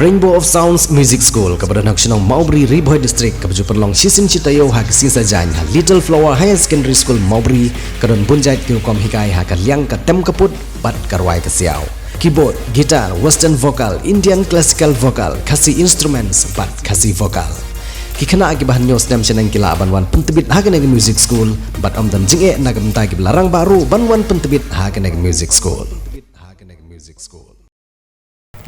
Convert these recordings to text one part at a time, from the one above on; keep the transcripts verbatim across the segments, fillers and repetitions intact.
Rainbow of Sounds Music School, kaba don ha ka shnong Mawbri, Ri Bhoi District, kaba ju pynlong shisien shi taïew ha ka sngi Saitjaiñ ha Little Flower Higher Secondary School Mawbri, ka don bun jait ki rukom hikai ha ka liang ka tem ka put bad ka rwai ka siaw. Keyboard, guitar, western vocal, Indian classical vocal, Khasi instruments bad Khasi vocal. Ki khynnah kiba hynñiew snem shaneng ki lah ban wan pyntbit ha kane ka music school bad ym don jingeh na ka bynta kiba la rangbah ruh ban wan pyntbit ha kane ka music school.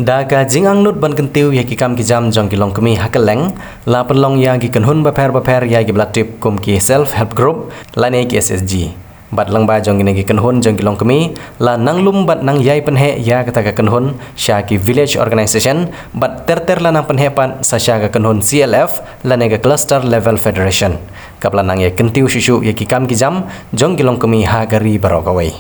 Da ka jingangnud ban kyntiew ïa ki kam ki jam jong ki longkmie ha kylleng, la pynlong ïa ki kynhun bapher bapher ïa kiba la tip kum ki self help group lane ki S H G. Bad lyngba jong kine ki kynhun jong ki longkmie, la nang lum bad nang ïai pynheh ïa kata ka kynhun sha ki village organization, bad ter ter la nang pynheh pat sa sha ka kynhun C L F lane ka cluster level federation, kaba la nang ïai kyntiew shuh shuh ïa ki kam ki jam jong ki longkmie ha ka ri baroh kawei.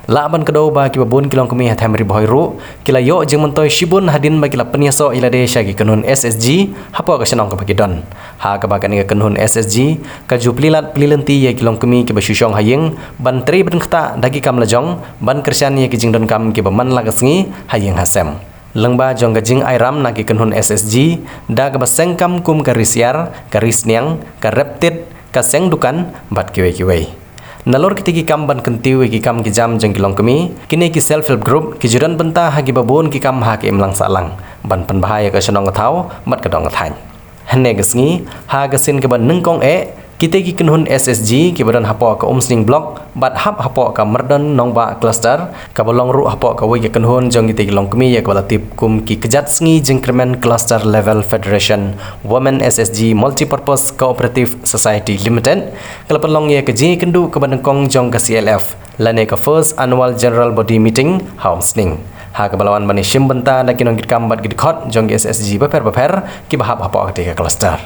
Lah ban kdew ba kiba bun ki longkmie ha them Ri Bhoi ruh ki la ïoh jingmyntoi shibun hadien ba ki la pynïasoh ïa lade sha ki kynhun S H G hapoh ka shnong kaba ki don. Ha kaba kane ka kynhun S H G ka ju plie lad plie lynti ïa ki longkmie kiba shu shong ha ïing ban trei ban ktah da ki kam la jong, ban kyrshan ïa ki jingdonkam kiba man la ka sngi ha ïing ha sem. Lyngba jong ka jingai ram na ki kynhun S H G, da kaba seng kam kum ka ri siar, ka ri sniang, ka rep tit, ka seng dukan bad kiwei kiwei. Nalor kiti ki kam ban kyntiew ïa ki kam ki jam jong ki longkmie, kine ki self help group ki ju don bynta ha kiba bun ki kam ha ka imlang sahlang ban pynbha ïa ka shnong ka thaw bad ka dong ka thaiñ. Hynne ka sngi, ha ka sien kaba nyngkong eh, kite ki kynhun S H G kiba don hapoh ka Umsning Block bad hap hapoh ka Myrdon Nongbah Cluster, kaba long ruh hapoh kawei ka kynhun jong kite ki longkmie ïa kaba la tip kum ki Kjat Sngi Jingkyrmen Cluster Level Federation Women S H G Multipurpose Cooperative Society Limited, ka la pynlong ïa ka jingïakynduh kaba nyngkong jong ka C L F lane ka First Annual General Body Meeting ha Umsning, ha kaba la wan ban ïashim bynta da ki nongkitkam bad ki dkhot jong ki S H G bapher bapher kiba hap hapoh kata ka cluster.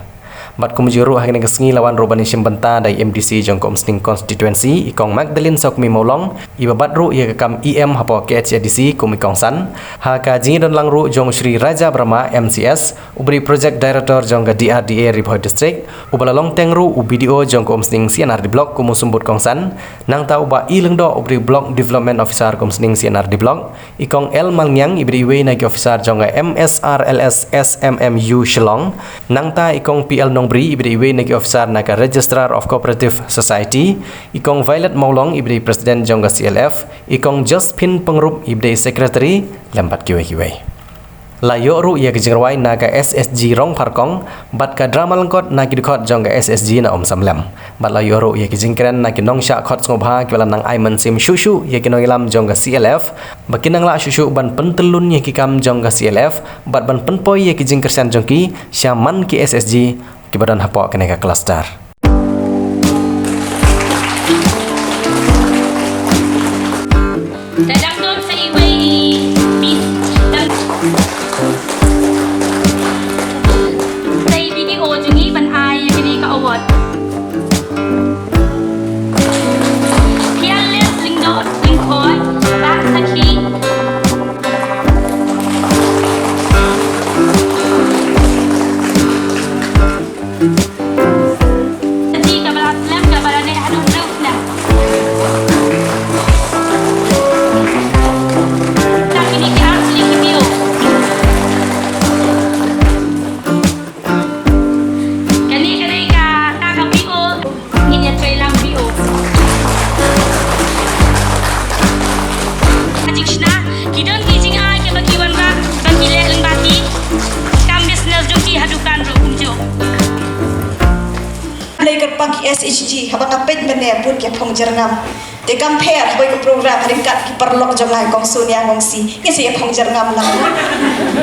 Bad kumjuh ruh ha kane ka sngi la wan ruh ban ïashim bynta da i M D C jong ka Umsning Constituency, i Kong Magdalene Sawkmie Mawlong, iba bat ruh ïa ka kam E M hapoh K H A D C kum i kongsan, ha ka jingïadonlang ruh jong u Shri Raja Brahma M C S, uba dei Project Director jong ka D R D A Ri Bhoi District, uba la long teng ruh u B D O jong ka Umsning C and R D Block kum u symbud kongsan, nangta u Bah I Lyngdoh uba dei Block Development Officer ka Umsning C and R D Block, i Kong L Malngiang iba dei iwei na ki officer jong ka M S R L S S M M U Shillong, nangta i Kong P L Nongbri iba dei iwei na ki officer na ka Registrar of Cooperative Society, i Kong Violet Mawlong iba dei President jong ka C L F, i Kong Josephine Pyngrope iba dei Secretary, lem bad kiwei kiwei. La ïoh ruh ïa ka jingrwai na ka S H G Rongpharkong bad ka drama lyngkot na ki dkhot jong ka S H G na Umsamlem. Bad la ïoh ruh ïa ki jingkren na ki nongshah khot sngewbha kiba la nang ai mynsiem shuh shuh ïa ki nongïalam jong ka C L F, ba kin nang lah shuh shuh ban pyntyllun ïa ki kam jong ka C L F bad ban pynpoi ïa ki jingkyrshan jong ki sha man ki S H G kiba don hapoh kane ka cluster. Te dang don sa iwei i Miss, dang sa i B D O jong ngi ban ai ïa kane ka award. Fearless Lyngdoh Lyngkhoi, Bah Sakhi. Sakhi kaba la slem kaba la neh haduh hynriew snem. Tang kine ki ar tylli ki B O. Kane ka dei ka, ka, ka B O. Ngin ïa trei lang B O. Ka jingshna, ki don ki jingai kiba ki wanrah, ba ki leh lyngba ki kam business jong ki ha dukan ruh kumjuh. Blei kyrpang ki S H G, haba nga peit mynne bun ki phong jyrngam. Te kam pher haba ïa ka program ha ryngkat ki paralok jong nga, i Kong Sonia Kongsi. Ngi sa ïa phong jyrngam lang.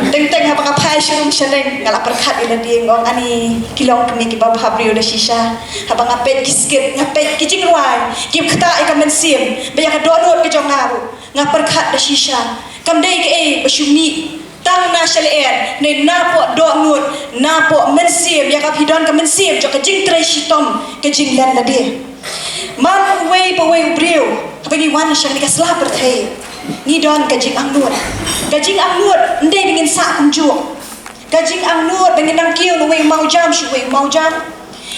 Teng teng haba nga phai sha rum sha neng, nga la pyrkhat ïa lade, nga ong ani ki longkmie kiba bhabriew da shisha. Haba nga peit ki skit, nga peit ki jingrwai kiba ktah ïa ka mynsiem, ba ïa ka dohnud ka jong nga ruh nga pyrkhat da shisha. Kam dei kaei ba shu mih tang na sha lyer, ne napoh dohnud, napoh mynsiem, ïa ka phi don ka mynsiem jong ka jingtrei shitom, ka jinglen lade. Man uwei pa uwei u briew, haba ngi wan sha kane ka sla pyrthei, ngi don ka jingangnud. Ka jingangnud ym dei ba ngin sah kumjuh. Ka jingangnud ba ngin nang kiew na uwei u mawjam sha uwei u mawjam.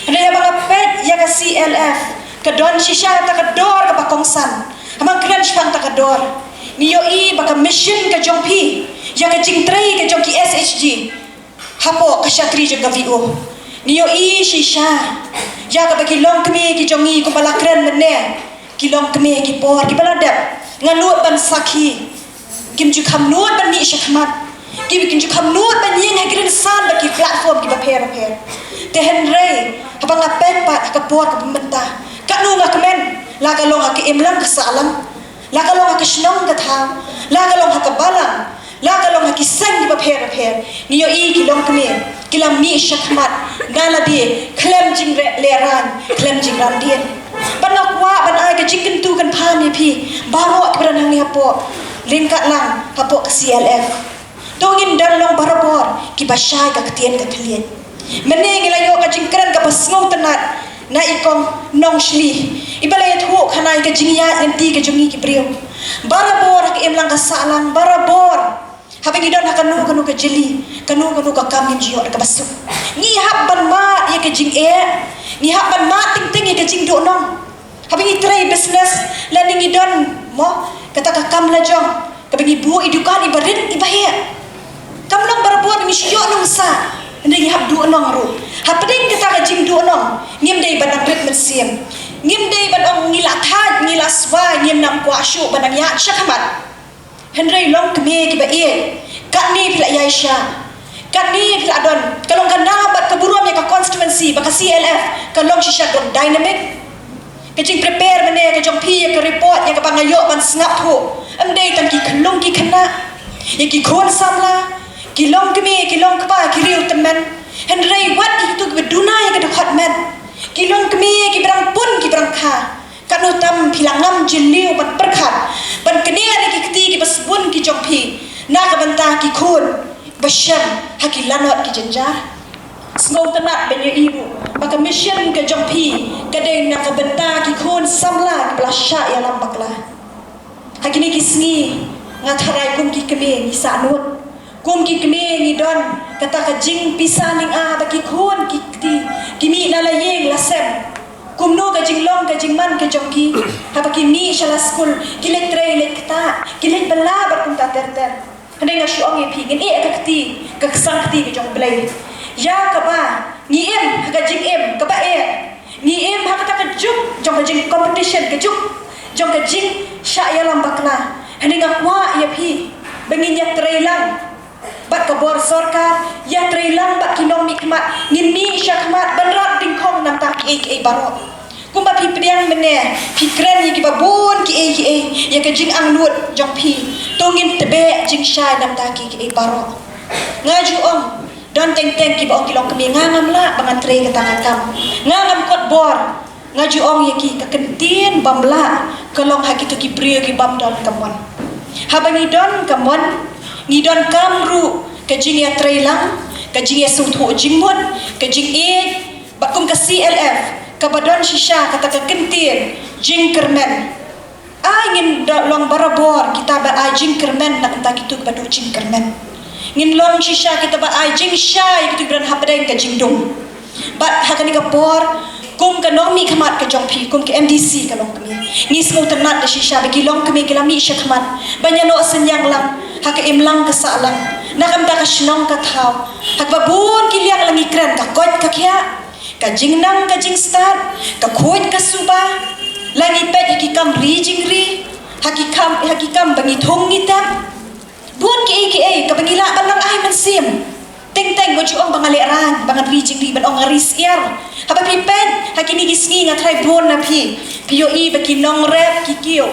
Hynrei haba nga peit ïa ka C L F, ka don shisha kata ka dor kaba kongsan. Haba nga kren shaphang kata ka dor, ngi ïohi ba ka mission ka jong phi, ïa ka jingtrei ka jong ki S H G hapoh ka shakri jong ka V O. Ngi ïohi shisha ïa kaba ki longkmie ki jong ngi kumba la kren mynne, ki longkmie ki por kiba la dep, nga nud ban sakhi, kim ju kham nud ban mih shakhmat, ki kim ju kham nud ban ïeng ha ki rynsan bad ki platform kiba pher bapher. Te hynrei haba nga peit pat ha ka por kaba mynta, katno nga kmen, la ka long ha ka imlang ka sahlang, la ka long ha ka shnong ka thaw, la ka long ha ka balang, la ka long ha ki seng kiba pher bapher, ngi ïohi ki longkmie ki la mih shakhmat na lade khlem jinglehrain, khlem jingrandian. Bad nga kwah ban ai ka jingkyntu kynpham ïa phi baroh kiba don hangne hapoh, ryngkat lang hapoh ka C L F. To ngin don long barabor kiba shai ka ktien ka thylliej. Mynne ngi la ïoh ka jingkren kaba sngewtynnat na i kong Nongshli, iba la ïathuh khana ïa ka jingïaid lynti ka jong ngi ki briew. Barabor ha ka imlang ka sahlang, barabor haba ngi don ha kano kano ka jylli, kano kano ka kam, ngim ju ïoh da kaba suk. Ngi hap ban mad ïa ka jingeh, ngi hap ban mad teng teng ïa ka jingduhnong. Haba ngi trei business lane ngi don mo kata ka kam lajong, kaba ngi buh i dukan iba rit iba heh, kam long barabor ba ngi shu ïoh nongsa, hynrei ngi hap duhnong ruh. Hapdeng kata ka jingduhnong ngim dei ban nang rit mynsiem, ngim dei ban ong ngi la thait, ngi la swai, ngim nang kwah shuh ban nang ïaid shakhmat. Hynrei longkmie kiba ïeit, katne phi la ïaishah, katne phi la don, ka long ka nam bad ka burom ïa ka constituency ba ka C L F ka long shisha ka dynamic. Ka jingprepare mynne ka jong phi ïa ka report ïa kaba nga ïoh ban sngap thuh, ym dei tang ki khyllung ki khynnah, ïa ki khun samla, ki longkmie ki longkpa, ki riew tymmen, hynrei wat ïa kito kiba duna ïa ka dkhot met, ki longkmie kiba dang pun kiba dang kha. Katno tam phi la ngam jylliew ban pyrkhat, ban kner ïa ki kti kiba sbun ki jong phi na ka bynta ki khun ba shem ha ki lanot ki jynjar? Sngewtynnat ban ïohi ruh ba ka mission ka jong phi ka dei na ka bynta ki khun samla kiba la shah ïalam bakla. Ha kine ki sngi nga tharai kum ki kmie ngi sahnud. Kum ki kmie ngi don kata ka jingpisa ning ah ba ki khun ki kti ki mih na la ïing la sem. Kumno ka jinglong ka jingman ka jong ki haba ki mih sha la skul, ki leit trei leit ktah, ki leit bylla bad kumta ter ter. Hynrei nga shu ong ïa phi, ngin ïeh ka kti, ka ksang kti ka jong U Blei, ïa kaba ngi im ha ka jingim kaba eh. Ngi im ha kata ka juk jong ka jing competition, ka juk jong ka jingshah ïalam bakla. Hynrei nga kwah ïa phi ba ngin ïatrei lang bad ka bor sorkar, ïatrei lang bad ki nongmihkhmat, ngin mih shakhmat ban rat dyngkhong namta kiei kiei baroh. Kumba phi pdiang mynne, phi kren ïa kiba bun kiei kiei, ïa ka jingangnud jong phi. To ngin tbeh jingshai namta kiei kiei baroh. Nga ju ong, don teng teng kiba ong ki longkmie, nga ngam lah ba ngan trei kata ka kam, nga ngam kot bor. Nga ju ong ïa ki, ka kyntien bym lah ka long ha kito ki briew ki bym don ka mon. Haba ngi don ka mon, ngi don kam ruh ka jingïatrei lang, ka jingïasngewthuh jingmut, ka jingïeit, bad kum ka C L F kaba don shisha kata ka kyntien jingkyrmen. Ai ngin da long barabor kita ba ai jingkyrmen na ka bynta kito kiba duh jingkyrmen. Ngin long shisha kita ba ai jingshai kito kiba don hapdeng ka jingdum. Bad ha kane ka por, kum ka nongmihkhmat ka jong phi, kum ka M D C ka longkmie, ngi sngewtynnat da shisha ba ki longkmie ki la mih shakhmat ban ïanoh synñiang lang ha ka imlang ka sahlang, na ka bynta ka shnong ka thaw. Ha kaba bun ki liang la ngi kren, ka koit ka khiah, ka jingnang ka jingstad, ka khuid ka suba, la ngi peit ha ki kam ri jingri, ha ki kam, ha ki kam ba ngi thung ngi tep. Bun kiei kiei kaba ngi lah ban nang ai mynsiem. Teng teng nga ju ong ba nga lehraiñ, ba ngan ri jingri, ban ong nga ri syiar. Haba phi peit ha kine ki sngi nga tharai bun na phi, phi ïohi ba ki nongrep ki kiew.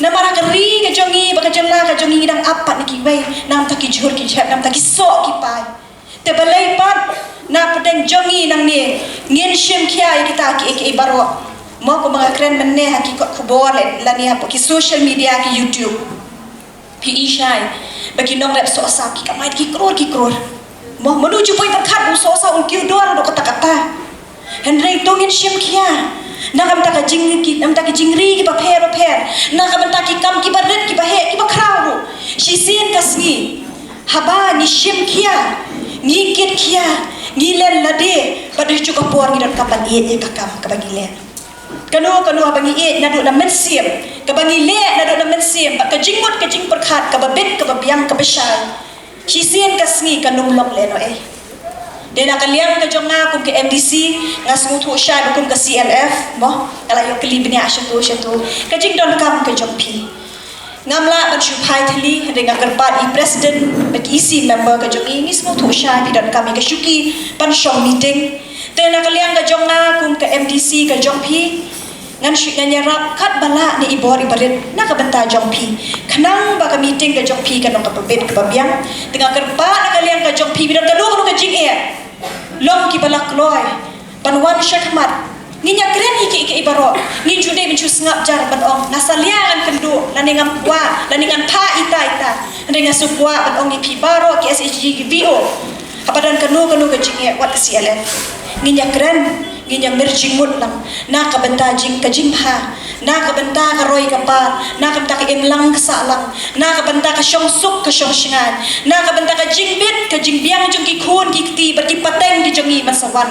Namar ha ka ri ka jong ngi bad ka jylla ka jong ngi, ngi dang ap pat na kiwei, na ka bynta ki jhur ki jhep, na ka bynta ki soh ki pai. Te balei pat na pdeng jong ngi nangne ngin shim khia ïa kita kiei kiei baroh? Mo, kumba nga kren mynne ha ki kot khubor lane hapoh ki social media, ki YouTube, phi i shai ba ki nongrep sohsaw ki kamai da ki klur ki klur. Mo, mano ju poi pyrkhat u sohsaw un kiew dor haduh katta katta? Hynrei to ngin shim khia na ka bynta ka jing, ki, na ka bynta ki jingri kiba pher bapher, na ka bynta ki kam kiba rit kiba heh kiba khraw ruh. Shisien ka sngi haba ngi shim khia, ngi kit khia, ngi len lade, bad ha kajuh ka por ngi donkam ban ïeit ïa ka kam kaba ngi len. Kano kano haba ngi ïeit naduh na mynsiem, kaba ngi leh naduh na mynsiem, bad ka jingmut ka jingpyrkhat kaba bit kaba biang kaba shai, shisien ka sngi kan ym long lehnohei. Te na ka liang ka jong nga kum ka M D C, nga sngewthuh shai ba kum ka C L F, mo, ka la ïoh kylli bniah shato shato, ka jingdonkam ka jong phi. Ngam lah ban shu phai thylli, hynrei nga kyrpad ïa i president bad ki E C member ka jong ngi, ngi sngewthuh shai phi donkam ïa ka shuki ban shong meeting. Te na ka liang ka jong nga kum ka M D C ka jong phi, ngan shu, ngan ïarap katba lah na i bor i barit na ka bynta jong phi, khnang ba ka meeting ka jong phi kan long kaba bit kaba biang. Te nga kyrpad na ka liang ka jong phi, phi don kano kano ka jingeh, long kiba la kloi ban wan shakhmat. Ngin ïakren ïa kiei kiei baroh. Ngin ju dei ban shu sngap jar ban ong nga salia ngan kynduh, lane ngam kwah, lane ngan phah ita ita. Hynrei nga sngewkwah ban ong ïa phi baroh ki S H G, ki V O, haba don kano kano ka jingeh, wat ka C L F, ngin ïakren, ngin ïamir jingmut lang na ka bynta jing, ka jingbha, na ka bynta ka roi ka par, na ka bynta ka imlang ka sahlang, na ka bynta ka shongsuk ka shongshngaiñ, na ka bynta ka jingbit ka jingbiang jong ki khun ki kti bad ki pateng ki jong ngi ban sa wan.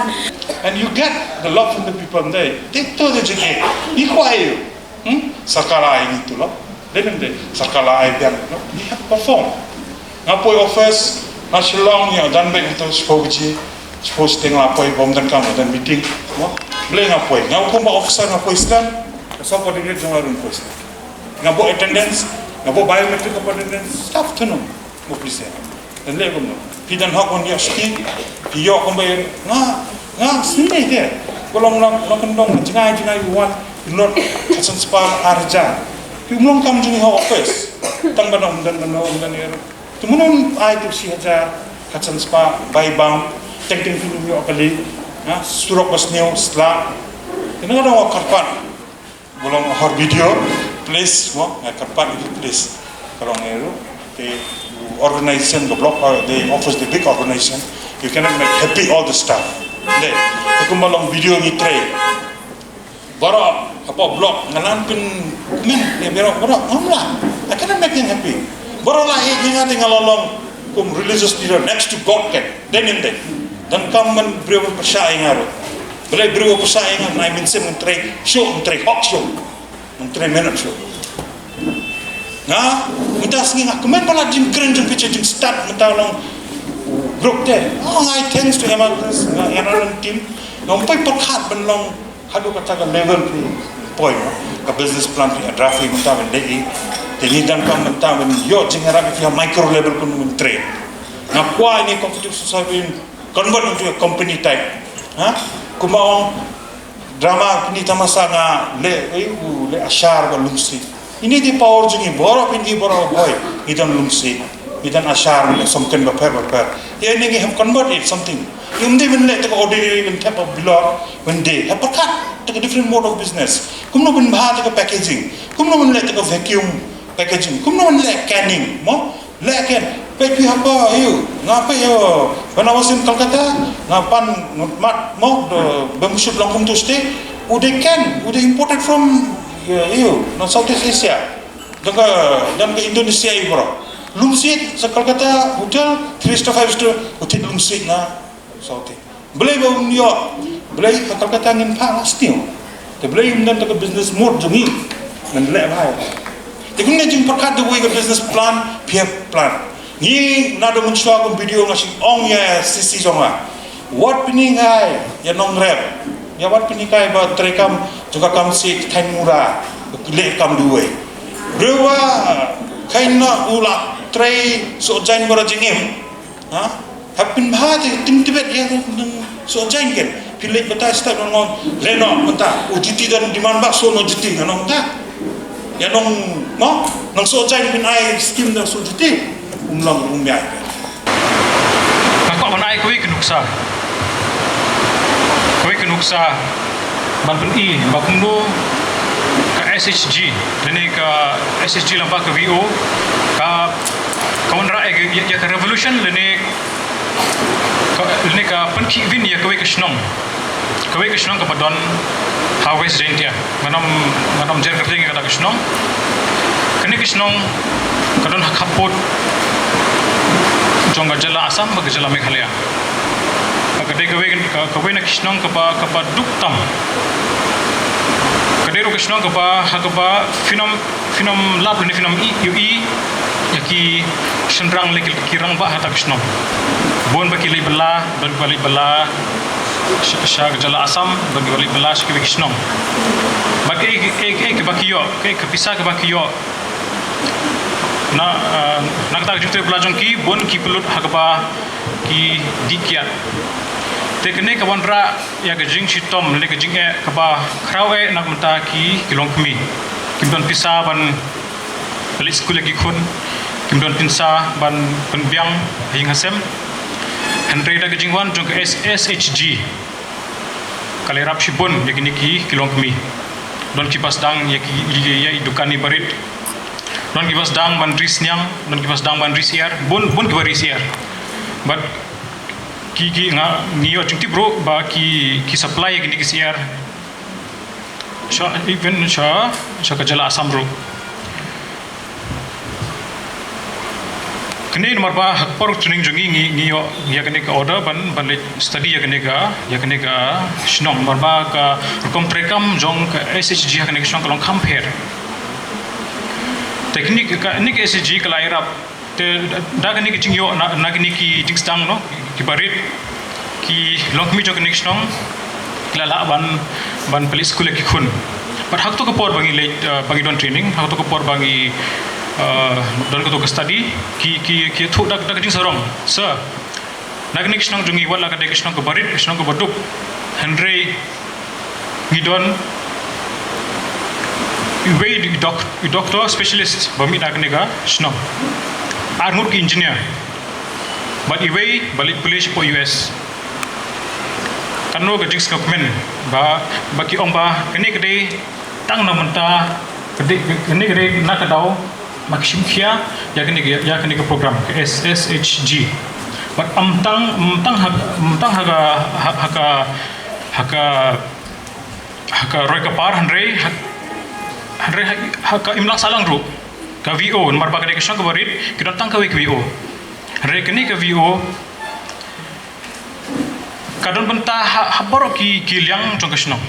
And you get the love from the people. They, they to the jingeh. Ni kwah ïa u. Hmm? Sorkar la ai ngi tulop. Dei ne em dei? Sorkar la ai biang, no? Ngi hap perform. Nga poi office, nga Shillong, nga don beit hangto shiphew baje, shiphew shiteng la poi, bym don kam, don meeting. Mo? Balei nga poi? Nga kumba officer nga poi slem. Ka subordinate jong nga ruh poi slem. Nga buh attendance, nga buh biometric of attendance, staff to know. Mo, please, eh. Don leh kumno? Phi don hok ban ïoh shuki, phi ïoh kumba ïoh. Nga, nga, sngewbha te. Ko long, long, long kyndong, jngai, jngai, wan, not, khatsan spah, ar hajar. Phi um long kam jong ngi ha office. Tang ba ym don, ym don, ym don ïa. Te mano ai tu shi hajar, khatsan spah, bai bang, teng teng phi um ïoh kali. Ha, surok ba sniew, sla. Te nga dang kyrpad. Ba long hor video, please, mo, nga kyrpad ïa phi, please. Ka long ïa u, te organization ka block, uh, the office, the big organization, you cannot make happy all the staff. Dei, te kumba long video ngi trei. Baroh, hapoh block, nga lah ban pyn, pyn, ïa baroh, baroh, ngam lah. I cannot make them happy. Baroh lah, eh, nga te nga la long kum religious leader, next to God, kan. Dei ne em dei? Donkam ban briew ban pyrshah ïa nga ruh. Balei briew ban pyrshah ïa nga, nai mynsiem ngan trei shuh, ngan trei hok shuh, ngan trei mehnat shuh. Nga, mynta sngi nga kmen palat jingkren jong phi, jingstad mynta long group te. Oh, nga ai thanks to M R S, nga, M R S team. Nga ym poi pyrkhat ban long haduh kata ka level phi poi, no? Ka business plan phi draft phi mynta ban leh i. Te ngi donkam mynta ban ïoh jingïarap ïa phi ha micro level kumno ban trei. Nga kwah ïa ine i cooperative society convert into a company type. Ha? Kumba ong drama, pynïaid tamasa, nga leh, eh, u leh ashar ba lungsiej. Ine i power jong ngi, baroh pynïaid, baroh bhoi. Ngi don lungsiej, ngi don ashar, ngi don something bapher bapher. Ïa ine ngi have convert it something. Ym dei ban leh te ka ordinary, ban thep ha bilor, ban dei. Hap pyrkhat te ka different mode of business. Kumno ban bha te ka packaging. Kumno ban leh te ka vacuum packaging. Kumno ban leh canning, mo? Leh ken, peit phi haba, ïa u, nga peit ïa u, when I was in Calcutta, nga pan, nga mad, mo, the bamboo shoot long kumto shatei, u dei can, u dei imported from, ïa u, na Southeast Asia. Don ka, don ka Indonesia ïa u baroh. Lungsiej sha Calcutta, hotel, three star, five star, u thied lungsiej na Southeast. Balei ba ym ïoh? Balei ha Calcutta ngin phah, nga sniew. Te balei ym don te ka business mode jong ngi? Ngan leh bha. Te kumne jingpyrkhat da kawei ka business plan, phi hap plan. Ngi naduh mynshuwa kum video nga shu ong ïa C C jong nga. Wat pynïaid ïa nongrep. Ïa wat pynïaid ba treikam jong ka kam sih, kheiñ mura, leh kam duwai. Briew ba kheiñ na u la trei soh jaiñ ba la jingim. Ha? Hap pynbha te tim tibet ïa nong soh jaiñ ken. Phi leit batai step nong, leh noh mynta. U G T don demand ba soh nong G T, ngan ong ta. Ïa nong, mo, nong soh jaiñ phin ai skim da soh G T. Um long um ïai. Nga kwah ban ai kawei ka nuksa. Kawei ka nuksa ban pyni ba kumno ka S H G, lane ka S H G lyngba ka V O, ka, ka wanrah ïa, ïa, ïa ka revolution lane ka, lane ka pynkhih vin ïa kawei ka shnong. Kawei ka shnong kaba don ha West Jaintia. Ngan ym, ngan ym jer kyrteng ïa kata ka shnong. Kane ka shnong ka don ha khappud jong ka jylla Assam bad ka jylla Meghalaya. Ka dei kawei, ka, kawei na ki shnong kaba, kaba duk tam. Ka dei ruh ka shnong kaba ha kaba phin ym phin ym lap lane phin ym ïohi ïa ki shynrang lane ki rangbah ha kata ka shnong. Bun ba ki leit bylla, don kiba leit bylla sha ka jylla Assam, don kiba leit bylla sha kiwei ki shnong. Bad kaei kaei kaba ki ïoh, kaei ka pisa kaba ki ïoh na na kata ka jingtrei bylla jong ki, bun ki pynlut ha kaba ki dih kiad. Te kane ka wanrah ïa ka jingshitom lane ka jingeh kaba khraw eh na ka bynta ki ki longkmie. Kim don pisa ban leit skul ïa ki khun, kim don pisa ban pynbiang ha ïing ha sem. Hynrei da ka jingwan jong ka SHG ka la ïarap shibun ïa kine ki ki longkmie. Don kiba sdang ïa ki ïa i dukan i barit. Don kiba sdang ban ri sniang, don kiba sdang ban ri syiar, bun bun kiba ri syiar. Bad ki ki nga ngi ïoh jingtip ruh ba ki ki supply ïa kine ki syiar sha even sha sha ka jylla Assam ruh. Kane namar ba ha ka por training jong ngi ngi ïoh ïa kane ka order ban ban leit study ïa kane ka ïa kane ka shnong, namar ba ka rukom treikam jong ka SHG ha kane ka shnong ka long kham pher. Te kane ka kane ka SHG ka la ïarap te da kane ka jingïoh na kane ki jingsdang, no, ki barit, ki longkmie jong kane ka shnong ki la lah ban ban pynleit skul ïa ki khun. Bad ha kato ka por ba ngi leit ba ngi don training, ha kato ka por ba ngi don kato ka study, ki ki ki ïathuh da da ka jingsarong, sir, na kane ka shnong jong ngi wat la ka dei ka shnong ka barit, ka shnong ka baduk, hynrei ngi don iwei i doctor specialist ba mih na kane ka shnong, arngut ki engineer, bad iwei ba leit pule shapoh US. Kano ka jingsngewkmen ba ba ki ong ba kane ka dei tang na mynta, kane ka dei na ka daw ba ki shim khia ïa kane ka ïa kane ka program ka SSHG. Bad ym tang ym tang ha ym tang ha ka ha ka ha ka ha ka roi ka par, hynrei ha hynrei ha ka imlang sahlang ruh ka VO, namar ba ka dei ka shnong ka barit ki don tang kawei ka VO. Hynrei kane ka VO ka don bynta ha ha baroh ki ki liang jong ka shnong.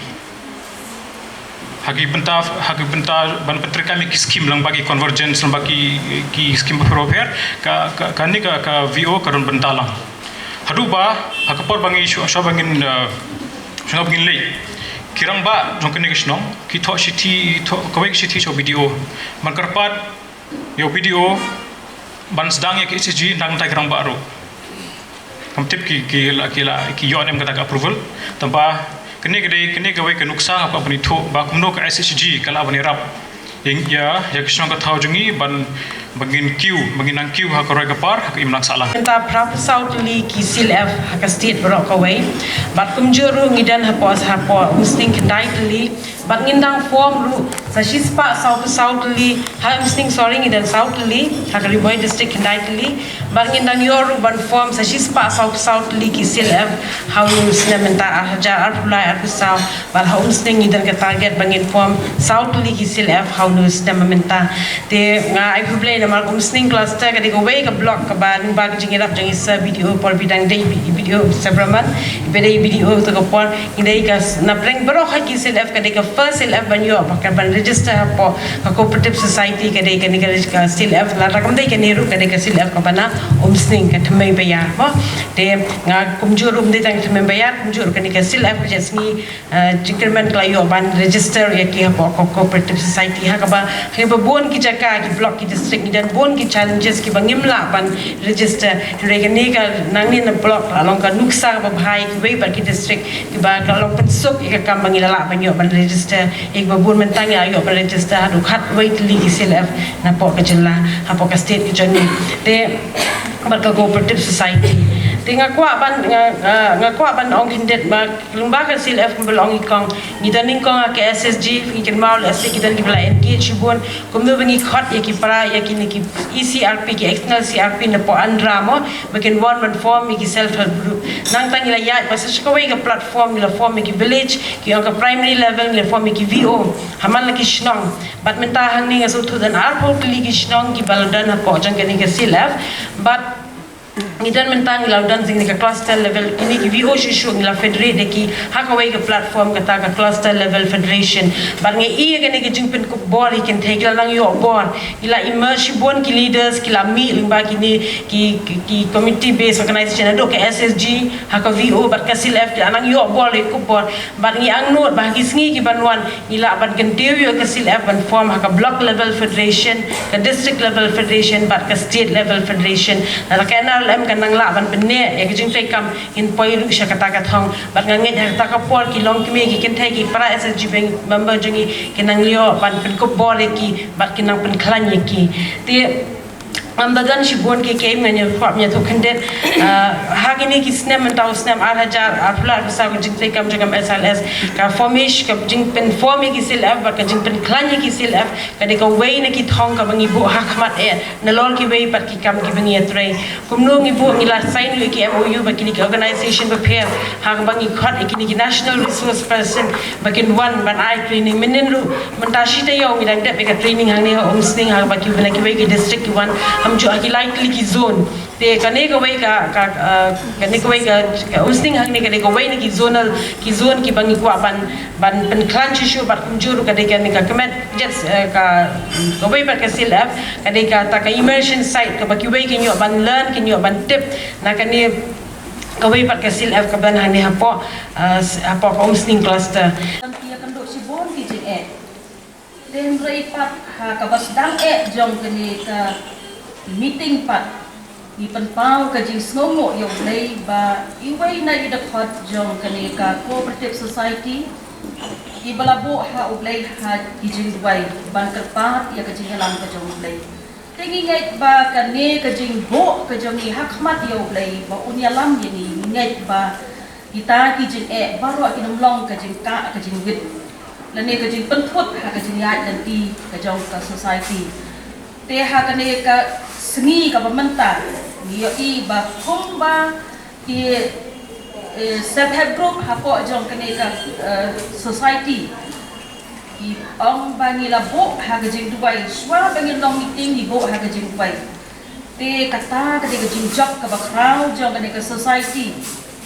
Ha ki bynta ha ki bynta ban pyntreikam ïa ki skim lang ba ki convergence lang ba ki ki skim ba pher ba pher, ka ka kane ka ka VO ka don bynta lang. Haduh ba ha ka por ba ngi shu shu ba ngin shu ba ngin leit, ki rangbah jong kane ka shnong ki thoh shithi, thoh kawei ka shithi sha u BDO ban kyrpad ïa u BDO ban sdang ïa ka SHG na ka bynta ki rangbah ruh. Kam tip ki ki la ki la ki ïoh ne em kata ka approval. Tangba kane ka dei kane kawei ka nuksa nga kwah ban ïathuh ba kumno ka SHG ka lah ban ïarap ïa ïa ïa ka shnong ka thaw jong ngi ban ba ngin kiew ba ngin nang kiew ha ka roi ka par ha ka imlang sahlang. Mynta phra phew saw tylli ki CLF ha ka state baroh kawei. Bad kumjuh ruh ngi don hapoh hapoh Umsning khyndai tylli. Bad ngin dang form ruh sa shispah saw phew saw tylli, ha Umsning, sorry, ngi don saw tylli ha ka Ri Bhoi district, khyndai tylli. Bad ngin dang ïoh ruh ban form sa shispah saw phew saw tylli ki CLF ha une u snem mynta, ar hajar arphew lai arphew saw. Bad ha Umsning ngi don ka target ba ngin form saw tylli ki CLF ha une u snem mynta. Te nga ai khublei namar ka Umsning cluster ka dei kawei ka block kaba lyngba ka jingïarap jong i Sir BDO Porbiang, dei BDO Sabraman, i ba dei BDO to ka por, i dei ka s-, na pdeng baroh ha ki CLF ka dei ka first CLF ban ïoh ba ka ban register hapoh ka cooperative society, ka dei kane ka CLF, lada kam dei kane ruh ka dei ka CLF kaba na Umsning, ka Thymmei Bayar mo. Te nga kumjuh ruh ym dei tang ka Thymmei Bayar, kumjuh ruh kane ka CLF ka jait sngi jingkyrmen ka la ïoh ban register ïa ki hapoh ka cooperative society, ha kaba ha kaba bun ki jaka, ki block, ki district ngi don bun ki challenges kiba ngim lah ban register. Hynrei kane ka nangne na block la long ka nuksa kaba bha ïa kiwei pat ki district kiba ka long pynsuk ïa ka kam ba ngi la lah ban ïoh ban register. Ïa kiba bun mynta ngi la ïoh ban register haduh khatwei tylli ki CLF napoh ka jylla, hapoh ka state ka jong ngi. Te bad ka cooperative society. Te nga kwah ban nga, nga, nga kwah ban ong khyndiat ba lyngba ka CLF kumba la ong i kong, ngi da nyngkong ha ka SSG, ngi kynmaw lehse ki don kiba la engage shibun, kumno ba ngi khot ïa ki para, ïa kine ki E C R P, ki external C R P napoh ANDRA mo, ba kin wan ban form ïa ki self help group. Nangta ngi la ïaid ba sa sha kawei ka platform, ngi la form ïa ki village, ki ong ka primary level, ngi la form ïa ki V O ha man la ki shnong. Bad mynta hangne nga sngewthuh don arphew tylli ki shnong kiba la don hapoh jong kane ka CLF. Bad Ngi don mynta ngi la don jong kane ka cluster level, kine ki V O shuh shuh ngi la federate ïa ki ha kawei ka platform kata ka cluster level federation. Bad ngi ïa kane ka jingpynkup bor ïa ki kynthei ki la nang ïoh bor. Ki la emerge shibun ki leaders, ki la mih lyngba kine ki, ki, ki community based organization, haduh ka S H G, ha ka V O bad ka C L F, ki la nang ïoh bor, ïa kup bor. Bad ngi angnud ba ha ki sngi ki ban wan ngi lah ban kyntiew ïa ka C L F ban form ha ka block level federation, ka district level federation bad ka state level federation. Lada ka N R L M ka nang lah ban pynneh ïa ka jingtrei kam, ngin poi ruh sha kata ka thong. Bad nga ngeit ha kata ka por ki longkmie, ki kynthei, ki para S H G bang member jong ngi ki nang ïoh ban pynkup bor ïa ki bad ki nang pynkhlaiñ ïa ki. Te ngam da don shibun ki kem, ngan ïa kwah ïathuh khyndiat. Ah, ha kine ki snem mynta u snem ar hajar arphew lai arphew saw, ka jingtrei kam jong ka M S L S, ka formation, ka jingpynform ïa ki C L F bad ka jingpynkhlaiñ ïa ki C L F ka dei kawei na ki thong kaba ngi buh ha khmat eh nalor kiwei pat ki kam kiba ngi ïatrei. Kumno ngi buh, ngi la sign ïa ki M O U bad kine ki organization bapher ha kaba ngi khot ïa kine ki national resource person ba kin wan ban ai training. Mynnin ruh mynta shi taïew ngi dang dep ïa ka training hangne ha Umsning, ha kaba ki, na kiwei ki district ki wan, kumjuh ha ki lai tylli ki zone. Te kane kawei ka, ka, ah, kane kawei ka, ka Umsning hangne kane kawei na ki zonal, ki zone kiba ngi kwah ban, ban pynkhlaiñ shuh shuh bad kumjuh ruh ka dei kane ka kmen, yes, eh, ka, kawei pat ka C L F, ka dei kata ka immersion site kaba kiwei kin ïoh ban learn, kin ïoh ban tip na kane kawei pat ka C L F kaba don hangne hapoh, ah, s-, hapoh ka Umsning cluster. Ïa kynduh shibun ki jingeh. Te hynrei pat ha kaba sdang eh jong kane ka meeting pat, ngi pynpaw ka jingsngewnguh ïa U Blei ba iwei na i dkhot jong kane ka cooperative society, iba la buh ha U Blei ha ki jingduwai ban kyrpad ïa ka jingïalam ka jong U Blei. Te ngi ngeit ba kane ka jingbuh ka jong ngi ha khmat ïa U Blei ba un ïalam ïa ngi, ngi ngeit ba kita ki jingeh baroh kin ym long ka jingkah ka jingwit lane ka jingpynthut ha ka jingïaid lynti ka jong ka society. Te ha kane ka sngi kaba mynta ngi ïohi ba kumba ki, eh, self help group hapoh jong kane ka, eh, society, ki ong ba ngi la buh ha ka jingduwai, shuwa ba ngin long meeting ngi buh ha ka jingduwai. Te kata ka dei ka jingjop kaba khraw jong kane ka society.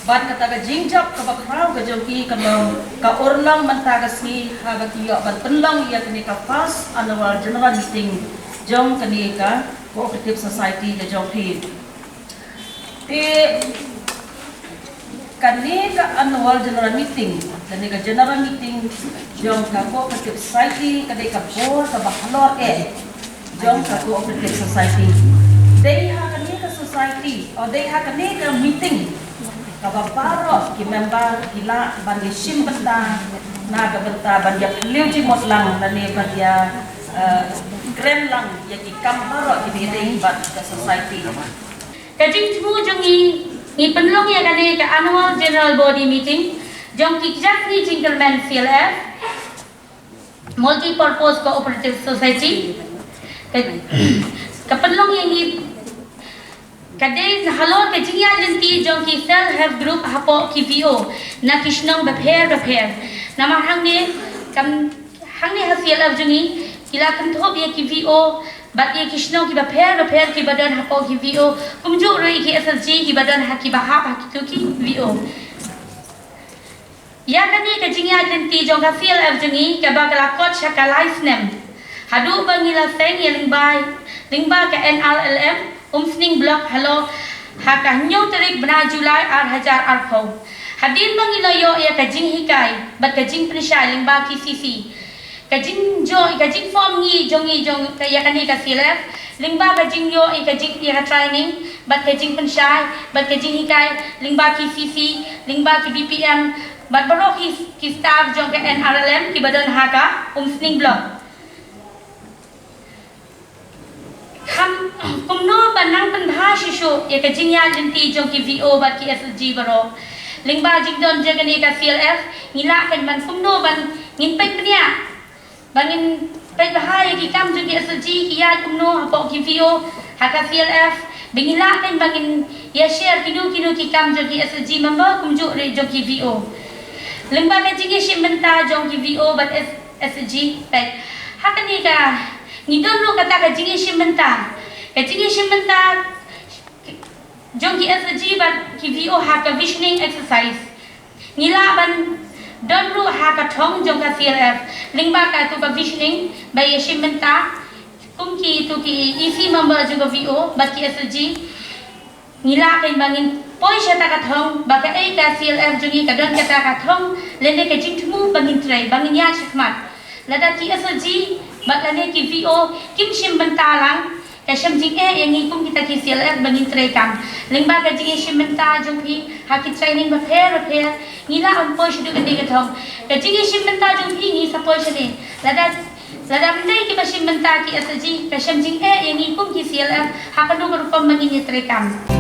Bad kata ka jingjop kaba khraw ka jong ki ka long ka urlong mynta ka sngi haba ki ïoh ban pynlong ïa kane ka first annual general meeting jong kane ka cooperative society ka jong phi. Te kane ka annual general meeting, kane ka general meeting jong ka cooperative society ka dei ka bor kaba halor eh jong ka cooperative society. Dei ha kane ka society, o dei ha kane ka meeting kaba baroh ki member ki lah ban ïashim bynta na ka bynta ban ïaphylliew jingmut lang lane ban ïa, eh, kren lang ïa ki kam baroh kiba ïadei bad ka society. Ka jingthmu jong ngi, ngi pynlong ïa kane ka annual general body meeting jong ki kjat ngi jingkyrmen C L F, Multi Purpose Cooperative Society. Ka, ka pynlong ïa ngi ka dei halor ka jingïaid lynti jong ki self help group hapoh ki V O na ki shnong bapher bapher. Namar hangne kam, hangne ha C L F jong ngi ki la kynthup ïa ki V O bad ïa ki shnong kiba pher bapher kiba don hapoh ki V O, kumjuh ruh ïa ki S H G kiba don ha kiba hap ha kito ki V O. Ïa kane ka jingïaid lynti jong ka C L F jong ngi kaba ka la kot sha ka lai snem, haduh ba ngi la seng ïa lyngba, lyngba ka N R L M Umsning Block halor ha ka hynñiew tarik bnai July ar hajar arphew. Hadien ba ngi la ïoh ïa ka jinghikai bad ka jingpynshai lyngba ki C C, ka jingjoh, ka jingform ngi jong ngi jong ka, ïa kane ka C L F, lyngba ka jingïoh ïa ka jing, ïa ka training bad ka jingpynshai bad ka jinghikai lyngba ki C C, lyngba ki B P M bad baroh ki, ki staff jong ka N R L M kiba don ha ka Umsning Block. Kham, kumno ban nang pynbha shuh shuh ïa ka jingïaid lynti jong ki V O bad ki S H G baroh. Lyngba jingdon jong kane ka C L F, ngi lah kan ban kumno ban ngin peit bniah, ba ngin peit bha ïa ki kam jong ki S H G ki ïaid kumno hapoh ki V O ha ka C L F. Ba ngi lah kan ba ngin ïa share kino kino ki kam jong ki S H G member kumjuh ruh jong ki V O. Lyngba ka jingïashim bynta jong ki V O bad S, S H G, peit. Ha kane ka, ngi don ruh kata ka jingïashim bynta. Ka jingïashim bynta, jong ki SHG bad ki VO ha ka visioning exercise. Ngi lah ban don ruh ha ka thong jong ka CLF lyngba katu ka visioning ba ïa shim bynta kum kitu ki EC member jong ka VO bad ki SHG. Ngi lah kein ba ngin poi sha kata ka thong ba kaei ka CLF jong ngi ka don kata ka thong lane ka jingthmu ba ngin trei, ba ngin ïaid shakhmat. Lada ki SHG bad lane ki VO kim shim bynta lang, ka shem jingeh ïa ngi kum kita ki CLF ba ngin treikam. Lyngba ka jingïashim bynta jong phi ha ki training bapher bapher, ngi lah ban poi shaduh kane ka thong. Ka jingïashim bynta jong phi ngi sa poi shane. Lada lada ym dei kiba shim bynta ki SHG, ka shem jingeh ïa ngi kum ki CLF ha kano ka rukom ba ngin ïatreikam.